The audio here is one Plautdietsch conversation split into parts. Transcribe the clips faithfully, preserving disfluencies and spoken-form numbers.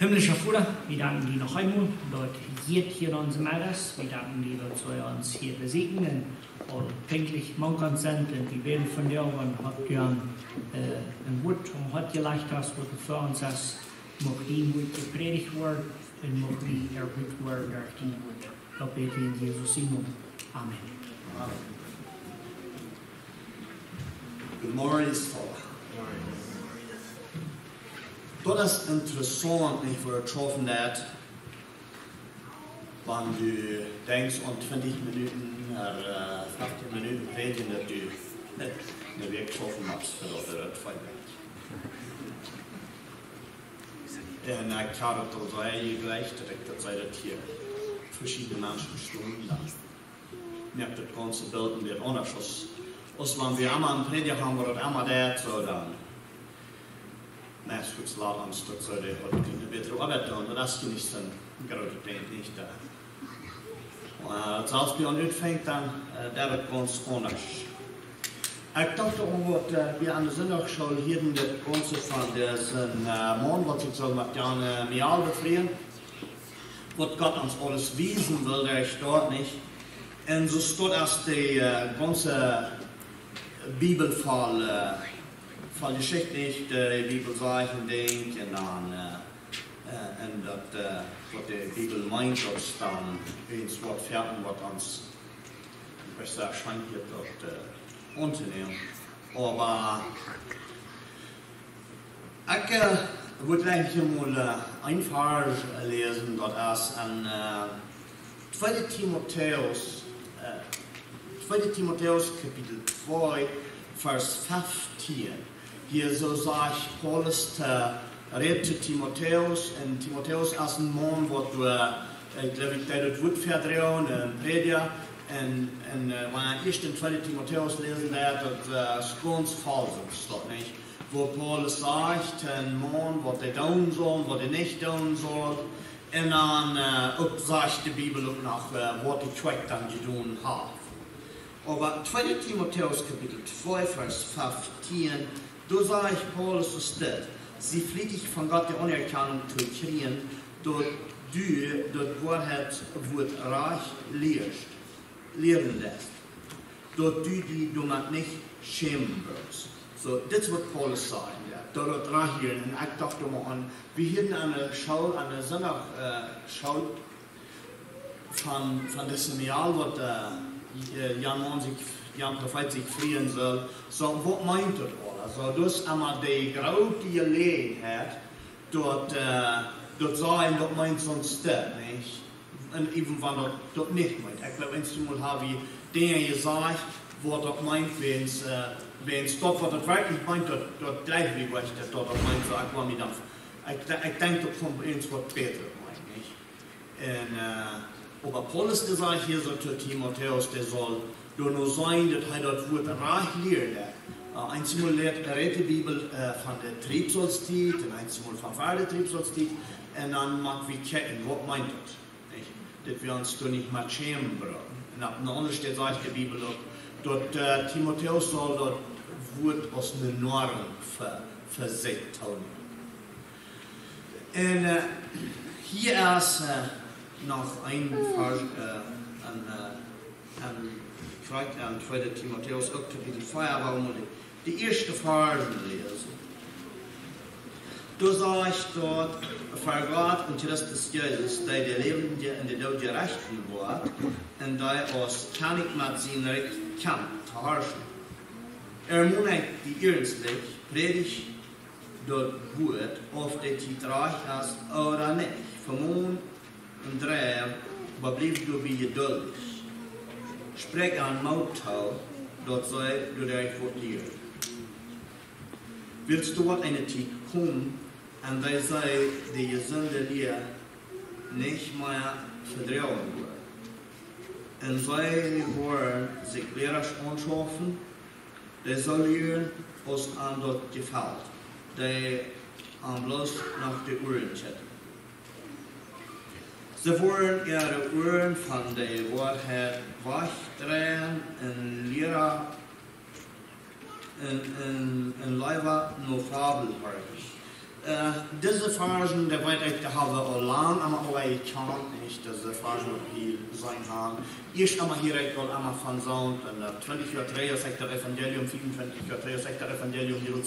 Himmlischa Voda, wie danken die noch eemol, daut du hia en onse Medd best. Wie danken die, daut du ons hia besieekjst un aul pinkjlich mank ons sent. Un wie bäden von die, wan du ons, äh, een Wuat aum Hoat jelajcht hast, waut du fa ons hast, mucht dien Wuat jeprädicht woaren un mucht wie erhoolt woaren derch dien Wuat. Daut bäd wie en Jesus sien Nomen. Amen. Good morning, Paula. Daut es interessaunt, nich, woo daut schaufen deit, wan du denkjst aun twintich Minuten, äh, feftieen Minuten prädjen, daut du, äh, ne Wäakj schaufen motst, fa daut daut fein woat. Un ekj hab daut aul soo jejlikjt, daut ekj daut see, daut hia veschiedne Menschen stonen dan. Moakt daut gaunze Bilt een bät aundasch aus, aus wan wie emma een Prädja haben, waut daut emma deit, soo dan. Na, es goot, lot ons daut soo, dee haud eene bätre Oabeit jedonen, daut es nich soon grootet Dinkj, nich? Daut, äh, selfst wan et aunfangt, dan, äh, deit et gaunz aundasch. Ekj docht uk, waut, äh, wie aun de Sindachschool hieeden, daut gaunze von disen, äh, Maun, waut sikj sull met Jan, äh, Mial befrieen, waut Gott ons aules wiesen well, dee es doa nich. Un soo steit aus de, äh, gaunze Bibel voll, äh, voll Jeschicht, nich? De Bibel sajcht een Dinkj un dan, äh, äh, un daut, äh, waut de Bibel meent, daut es dan eens waut veloten, waut ons, ekj saj, schient hia daut, äh, auntonämen. Oba ekj, äh, wull jlikj hia mol, äh, een Varsch läsen, daut es en, äh, tweede Timotäus, äh, tweede Timotäus Kapitel twee, Varsch feftieen. Hia soo sajcht Paulus to, rät to Timotäus, un Timotäus es een Maun, waut doa, äh, jleew ekj, dee daut Wuat vedroagen, een Prädja, un, un, äh, wan wie ieescht un tweede Timotäus läsen, daut, daut, äh, es gaunz voll, soo steit, nich? Woo Paulus sajcht, een Maun, waut hee doonen saul, waut hee nich doonen saul. Un dan, äh, uk sajcht de Bibel uk noch, äh, waut de Kjoakj dan jedonen haft. Oba tweede Timotäus Kapitel twee, Varsch feftieen, doa sajcht Paulus soo dit: Sie fliedig von Gott de Anerkennung to kjrieen, daut du daut Woarheit Wuat rajcht lieescht, lieren deist, daut du die doamet nich schämen bruckst. Soo, dit es waut Paulus sajcht, jo, daut, daut rajcht lieren. Un ekj docht emma aun, wie hieeden aun de School, aun de Sindach, äh, School von, von disen Mial, waut, äh, äh, Jan Maun sikj, Jan Profeet sikj frieen sull. Soo, waut meent daut aula? Soo, daut es emma de groote Jeläajenheit, daut, äh, daut sajen, daut meent soont, nich? Un even wan daut, daut nich meent. Ekj jleew, eenjemol hab wie Dinja jesajcht, waut daut meent, wäajens, äh, wäajens daut, waut daut werkjlich meent, daut, daut jleich wie werkjlich, daut daut meent, soo, ekj woa mie dan, ekj, ekj denkj, daut kjemt eens waut bätret meenen, nich? Un, äh, oba Paulus, dee sajcht hia soo to Timotäus, dee saul doano seenen, daut hee daut Wuat rajcht lieed. Äh, eenjemol lieet, rät de Bibel, äh, von de Triebsalstiet, un eenjemol von ver de Triebsalstiet, un dan mott wie kjikjen, waut meent daut? Nich? Daut wie ons doa nich met schämen brucken. Un opp eene aundre Städ sajcht de Bibel uk, daut, äh, Timotäus saul daut Wuat aus eene Noarunk fa, fa sikj doonen. Un, äh, hia es, äh, noch een Varsch, äh, en, äh, en, krakjt en tweede Timotäus uk Kapitel vea, oba wie motten de, de ieeschte Varsch läsen. Doa sajcht daut: Ver Gott un Christus Jesus, dee de Läwendje un de Doodje rechten woat, un dee aus Kjennich met sien Rikj kjemt to harschen. Ermon ekj die iernstlich, prädj daut Wuat, auf de Tiet rajcht es ooda nich. Vemon un dreiw, oba bliew doabie jeduldich. Spräkj an Moot too, daut see doaderch woat lieren. Wiels doa woat eene Tiet komen, en dee see de jesunde Lia nich mea vedroagen woaren. Un see woaren sikj Liera aunschaufen, dee soo lieren aus an daut jefelt, dee an bloos no de Uaren kjikjen. See woaren äare Uaren von de Woarheit wajchdreien un Liera un, un, un leewa no Fabeln horchen. Äh, dise Varschen, dee weet ekj, dee hab wie aul lang emma aul jekjant, nich? Dise Varschen, waut wie hia seenen haben. Ieescht emma hia, ekj well emma von soont, un, äh, twintich Joa trigj, aus ekj daut Evangelium, fiefuntwintich Joa trigj, aus ekj daut Evangelium hia,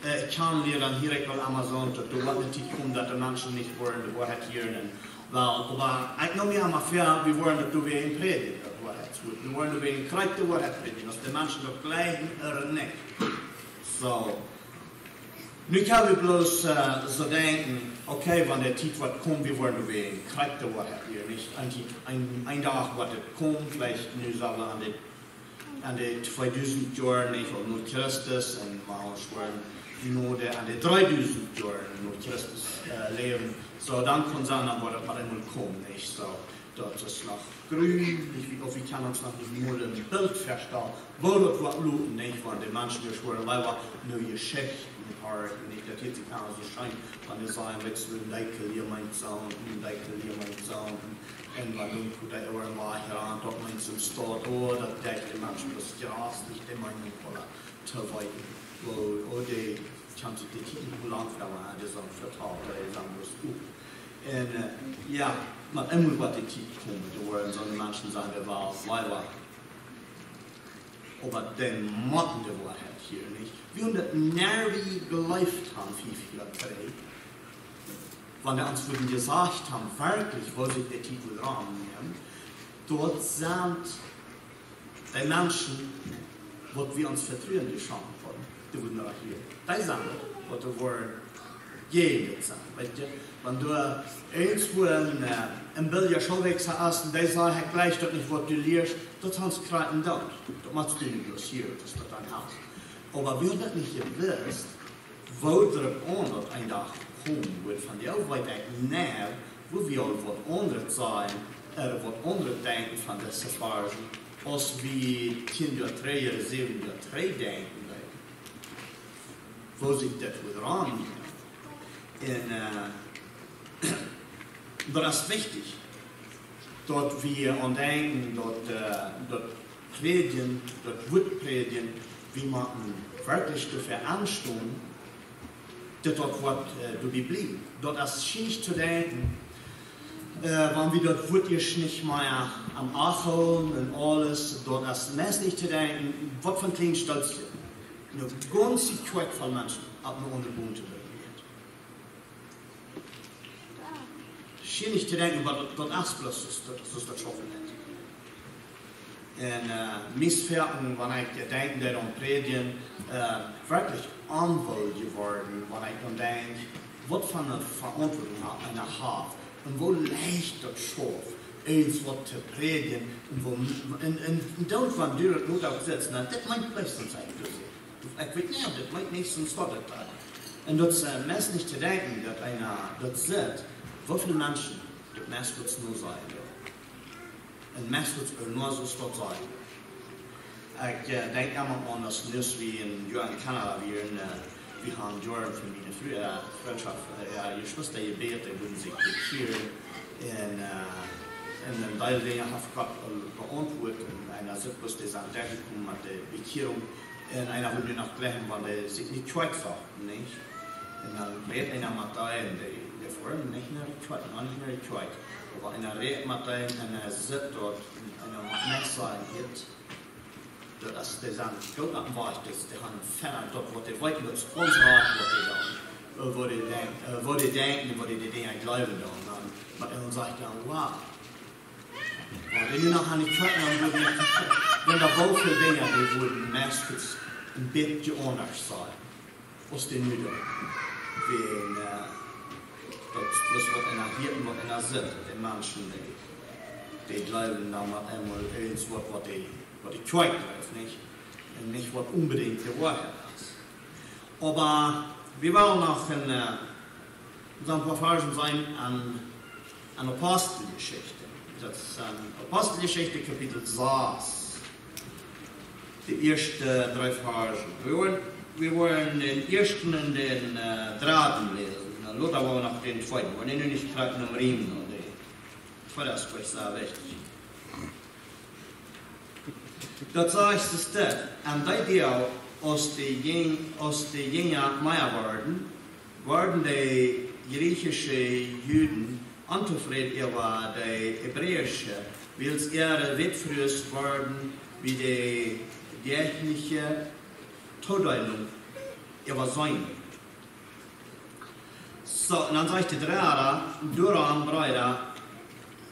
äh, kjanen lieed, dan hia ekj aul emma soont, daut doa waut ne Tiet kjemt, daut de Menschen nich woaren de Woarheit hieren. Un, well, oba ekj neem mie emma väa, wie woaren daut doa wäa en prädjen, daut Woarheitswuat. Wie woaren doa wäa en krakjt de Woarheit prädjen, aus de Menschen daut jlikjen ooda nich. Soo. Nu kjenn wie bloos, äh, soo denkjen, okay, wan de Tiet woat komen, wie woaren doa wäa en krakjt de Woarheit hieren, nich? Een Tiet, een, een Dach woat et komen, veleicht nu sell wie aun de, aun de tweedusent Joaren, nich, aul no Christus, un wie woaren no de, aun de dreedusent Joaren no Christus, äh, läwen. Soo, dan kaun sennen, dan woat et mau eemol komen, nich? Soo. Daut es noch jrunlich, wie, auf wie kjennen ons noch nich mol een Bilt väastalen, woo daut woat loten, nich? Wan de Menschen ieescht woaren leewa no Jeschichten horchen, nich? Daut hieet sikj aun soo scheen, wan dee sajen, weetst du, een Dikj hia meent soo, een Dikj hia meent soo. Un wan dan kjemt dee äwa en Wajch raun, daut meent soo een Stoot, oh, daut deit de Menschen bloos jraslich, dee meenen aula to weeten. Woo, oh, dee kjennen sikj de Tiet nich lang vestonen, dee sent vetalt, dee sent bloos ut. Un, äh, jo, mau eemol woat de Tiet komen, doa woaren soone Menschen sennen, dee woaren leewa. Oba dee motten de Woarheit hieren, nich? Wie haben daut nie jejleeft haben, fief Joa trigj. Wan dee ons wudden jesajcht haben, werkjlich, woo sikj de Tiet wudd rannen, daut sent dee Menschen, waut wie ons Vetruen jeschonken haben, dee wudden noch hia. Dee sent daut, waut doa woaren jäajen dit sennen. Weetst du, wan du irjentwua een, äh, een billja Schoolwäakj hast un dee sajcht, ekj jleich daut nich, waut du lieescht, daut es krakjt daut. Daut motst du nich bloos hieren, daut es daut dan hast. Oba wie haben daut nich jewist, woo daut aun daut een Dach komen woat von dee, weet ekj nich, woo wie aul waut aundret sajen, ooda waut aundret denkjen von dise Varschen, aus wie tieen Joa trigj ooda säwen Joa trigj denkjen deeden. Woo sikj daut wudd rannen. Un, äh, daut es wichtich, daut wie aun denkjen, daut, äh, daut Prädjen, daut Wuat prädjen, wie motten werkjlich doafäa aunstonen, daut daut Wuat, äh, doabie blift. Daut es scheen to denkjen, äh, wan wie daut Wuat ieescht nich mea aum Acht hoolen un aules, daut es meist nich to denkjen, waut fa een kjlien Stootje ne gaunze Kjoakj voll Menschen opp ne aundre Boot to brinjen woat. Scheen nich to denkjen, oba daut, daut es bloos, daut, daut, daut schaufen nich. Un, äh, mie es foaken, wan ekj denkj, daut aun prädjen, äh, werkjlich onwoll jeworden, wan ekj dan denkj, waut fa ne Veauntwuatunk eena haft un woo leicht daut schauft, eens waut to prädjen un woo, un, un, un dan, wan du daut nu uk sitst, na, dit meent bloos een Zeichen. Ekj weet nich, daut meent nich soo waut daut deit. Un daut es, äh, meist nich to denkjen, daut eena daut sitt, woo väl Menschen daut meist bloos no sajen doonen. Un meist bloos no soo waut sajen. Ekj, äh, denkj emma aun, aus, aus wie en Joa en Kanada wieren, äh, wie haben Joaren von miene Fru, äh, Frintschoft, äh, jo, Jeschwista jebät, dee wudden sikj bekjieren. Un, äh, un een Deel Dinja haft Gott aul beauntwuat. Un eena sitt bloos, dee sent derchjekomen met de Bekjierunk. Un eena wudd nu noch jlikjen, wan dee sikj nich kjwakj sach, nich? Un dan rät eena met dee, un dee, dee foaren nich no de Kjoakj, nich no de Kjoakj. Oba eena rät met dee un hee sitt doa, un eena mott nich sajen, hia, daut es, dee sent goot oppem Wajch, daut, dee haben verändert daut, waut dee weeten, daut es gaunz rajcht, waut dee doonen. Äh, waut dee denkj-, äh, waut dee denkjen un waut dee, dee Dinja jleewen doonen. Dan, oba eena sajcht dan, wow. Oba wan dee nu noch aun de Kjoakj, dan wudden, wan doa woo väl Dinja, dee wudden meist een bät aundasch sennen, aus dee nu doa. Wäajen, äh, daut es bloos waut eena hieet un waut eena sitt, de Menschen, dee, dee jleewen dan mau eemol eens waut, waut dee, waut de Kjoakj jleeft, nich? Un nich waut onbedinjt de Woarheit es. Oba wie wellen noch en, äh, soon poa Varschen seenen aun, aun Aposteljeschicht. Daut es, ähm, Aposteljeschicht, Kapitel sas. De ieeschte dree Varschen. Wie woaren, wie woaren dän ieeschten un dän, äh, dredden läsen. Dan lota woa wie noch dän tweeden. Wie woaren nu nich krakjt nom Riemen, no, de tweede es sea wichtich. Daut sajcht et doa, un dee Doag, aus de Jing-, aus de Jinja mea worden, worden de griechische Juden ontofräd äwa de hebräische, wiels äare Wätfrues worden bie de däachliche Todeelunk äwaseenen. Soo, un dan sajcht de dredde: Doaromm, Breeda,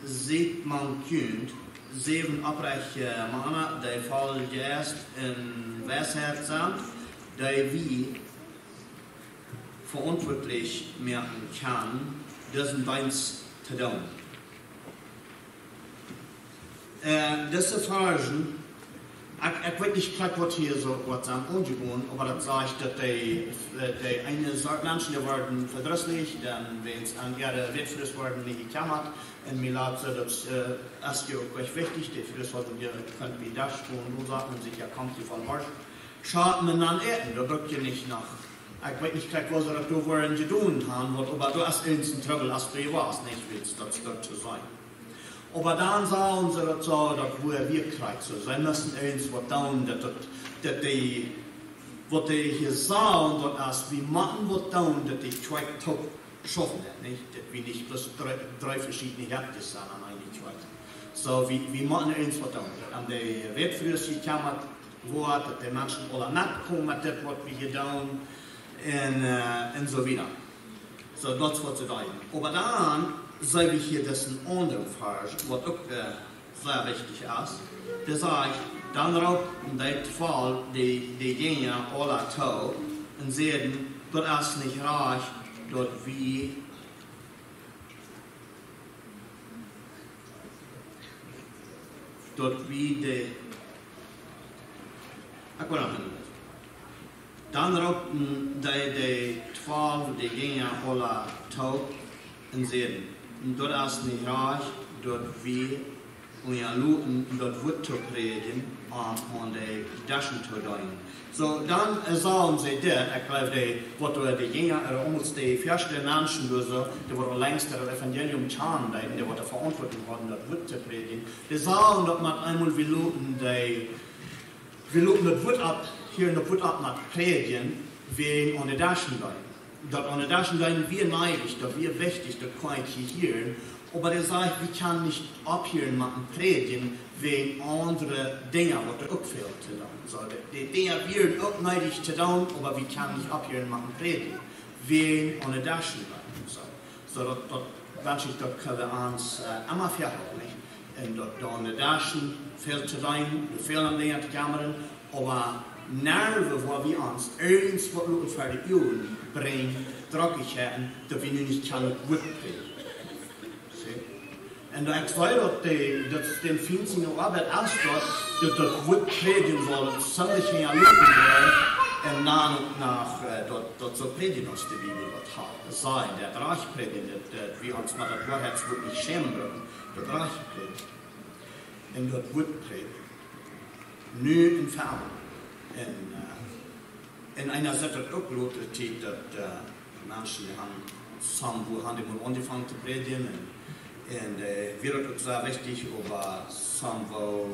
sitt mank junt säwen opprechte Mana, dee voll Jeist un Weisheit sent, dee wie veauntwuatlich moaken kjennen, disen Deenst to doonen. Äh, dise Varschen, ekj, ekj weet nich krakjt waut hia soo waut aunjegonen, oba daut sajcht daut dee, äh, dee eene Sort Menschen, dee worden vedrisslich, dan wiels an äare Wätfrues worden nich jekjemmat. Un mie lat soo, daut, äh, es je uk rajcht wichtich, dee Frues hauden je kunt bie Desch gonen, doa saten un sikj: "Jo, kjemt jie von Worscht? Schaut, mau dan äten, doa bruck jie nich no." Ekj weet nich krakjt woo see daut doa woaren jedonen haben, waut, oba doa es irjent een Trubbel, aus doa wia nich wiels daut doa to sennen. Oba dan sagen see daut soo, daut wia werkjlich soo. See musten irjent waut doonen, daut, daut, daut dee, waut dee hia sagen, daut es, wie motten waut doonen, daut dee Kjoakj toop schaufen deit, nich? Daut wie nich bloos dree, dree veschiedne Häakjes sent aun eene Kjoakj. Soo, wie, wie motten irjent waut doonen. Aun de Wätfrues jekjemmat woat, daut de Menschen aula metkomen met dit, waut wie hia doonen, un, äh, un soo wieda. Soo, daut es waut see deeden. Oba dan seenen wie hia disen aundren Varsch, waut uk, äh, sea wichtich es. Dee sajcht: "Dan roopen dee twalw de, de Jinja aula toop un säden: Daut es nich rajcht, daut wie, daut wie de," ekj well noch eemol. Dan roopen dee, de twalw de Jinja aula toop un säden: "Daut es nich rajcht, daut wie unjaloten daut Wuat to prädjen, aun, aun de Deschen to deenen." Soo, dan, äh, sagen see dit, ekj jleew, dee, waut doa de Jinja, äh, aulmols de ieeschte Menschen doa soo, dee waut aul längst daut Evangelium kjanen deeden, dee waut de Veauntwuatunk hauden, daut Wuat to prädjen, dee sagen daut met eemol: "Wie loten dee, wie loten daut Wuat opp, hieren daut Wuat opp met prädjen, wäajen aun de Deschen deenen." Daut aun de Deschen deenen wia needich, daut wia wichtich, daut kunn ekj hieren. Oba dee säden: "Wie kjennen nich opphieren met prädjen, wäajen aundre Dinja, waut doa uk väl to doonen." Soo, dee, dee Dinja wieren uk needich to doonen, oba wie kjennen nich opphieren met prädjen, wäajen aun de Deschen deenen. Soo, soo daut, daut wensch ekj, daut kjenn wie ons, äh, emma väahoolen, nich? Un daut doa aun de Deschen väl to doonen, doa väl aun Dinja to kjemmren, oba nerwen, wua wie ons irjent waut loten ver de Uagen brinjen, drockich haben, daut wie nu nich kjennen Wuat prädjen. See? Un daut ekj see daut dee, daut es dän Fient siene Oabeit, aus daut, daut, daut Wuat prädjen saul, daut saul nich hia loten woaren, un dan uk noch, äh, daut, daut soo prädjen aus de Bibel daut haft. Daut sajcht, daut rajcht prädjen, daut, daut wie ons met daut Woarheitswuat nich schämen brucken, daut rajcht prädjen. Un daut Wuat prädjen. Nu un ver emma. Un, äh, un eena sitt daut uk lota Tiet, daut, äh, Menschen, dee haben, somwua haben dee mol aunjefongen to prädjen. Un, un, äh, wia daut uk sea wichtich, oba somwua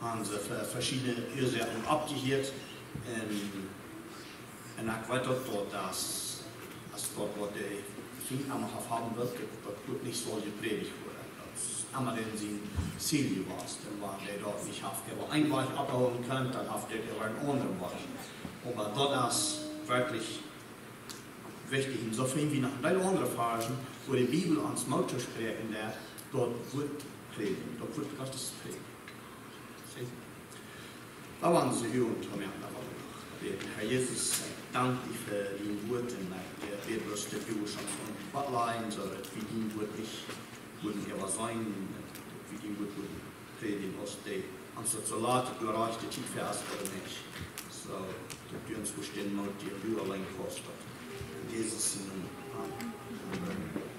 haben see ver-, veschiedne Uasoaken oppjehieet. Un, un ekj weet daut, daut es, es daut waut de Fient emma haft haben well, daut, daut Wuat nich saul jeprädicht woaren. Daut es emma dän sien Ziel jewast. Un wan dee daut nich haft, äwa een Wajch aufhoolen kunt, dan haft dee äwa een aundren Wajch. Oba daut es werkjlich wichtich. Un soo finjen wie noch een deel aundre Varschen, wua de Bibel ons Moot toospräakjen deit, daut Wuat prädjen, daut Wuat Gottes prädjen. See? Lot ons ons Uagen tomoaken, lot ons bäden. Herr Jesus, ekj dank die fa dien Wuat un ekj, äh, bäd bloos, daut du ons aun daut Hoat lajen, soo daut wie dien Wuat nich wudden äwaseenen, daut wie dien Wuat wudden prädjen, aus dee ons daut soo lat, daut de rajchte Tiet fa es ooda nich. Soo daut du ons bestemt, mau die, du auleen kaust daut. En Jesus sienen Nomen. Amen.